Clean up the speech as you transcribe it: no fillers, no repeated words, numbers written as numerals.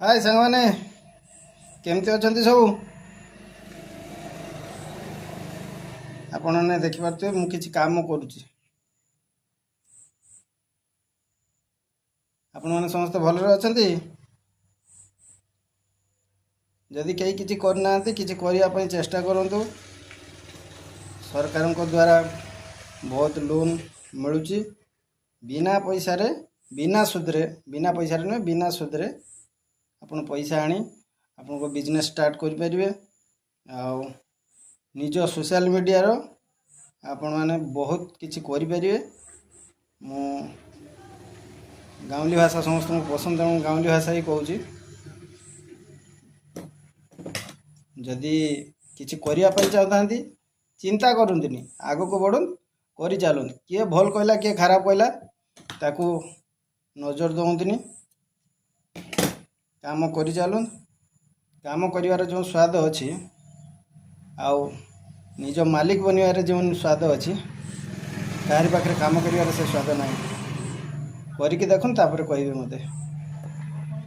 ହାଏ ସାଙ୍ଗମାନେ, କେମିତି ଅଛନ୍ତି ସବୁ? ଆପଣମାନେ ଦେଖିପାରୁଥିବେ, ମୁଁ କିଛି କାମ କରୁଛି। ଆପଣମାନେ ସମସ୍ତେ ଭଲରେ ଅଛନ୍ତି? ଯଦି କେହି କିଛି କରିନାହାନ୍ତି, କିଛି କରିବା ପାଇଁ ଚେଷ୍ଟା କରନ୍ତୁ। ସରକାରଙ୍କ ଦ୍ୱାରା ବହୁତ ଲୋନ୍ ମିଳୁଛି ବିନା ପଇସାରେ, ବିନା ସୁଧରେ। ବିନା ପଇସାରେ ନୁହେଁ, ବିନା ସୁଧରେ ଆପଣ ପଇସା ଆଣି ଆପଣଙ୍କ ବିଜନେସ୍ ଷ୍ଟାର୍ଟ କରିପାରିବେ ଆଉ ନିଜ ସୋସିଆଲ ମିଡ଼ିଆର ଆପଣମାନେ ବହୁତ କିଛି କରିପାରିବେ। ମୁଁ ଗାଉଁଲି ଭାଷା ସମସ୍ତଙ୍କୁ ପସନ୍ଦ, ତେଣୁ ଗାଉଁଲି ଭାଷା ହିଁ କହୁଛି। ଯଦି କିଛି କରିବା ପାଇଁ ଚାହୁଁଥାନ୍ତି, ଚିନ୍ତା କରନ୍ତୁନି, ଆଗକୁ ବଢ଼ନ୍ତୁ, କରିଚାଲନ୍ତୁ। କିଏ ଭଲ କହିଲା, କିଏ ଖରାପ କହିଲା, ତାକୁ ନଜର ଦିଅନ୍ତୁନି। କାମ କରିଚାଲନ୍ତୁ। କାମ କରିବାର ଯେଉଁ ସ୍ୱାଦ ଅଛି ଆଉ ନିଜ ମାଲିକ ବନିବାରେ ଯେଉଁ ସ୍ୱାଦ ଅଛି, କାହାରି ପାଖରେ କାମ କରିବାର ସେ ସ୍ୱାଦ ନାହିଁ। କରିକି ଦେଖନ୍ତୁ, ତାପରେ କହିବେ ମୋତେ।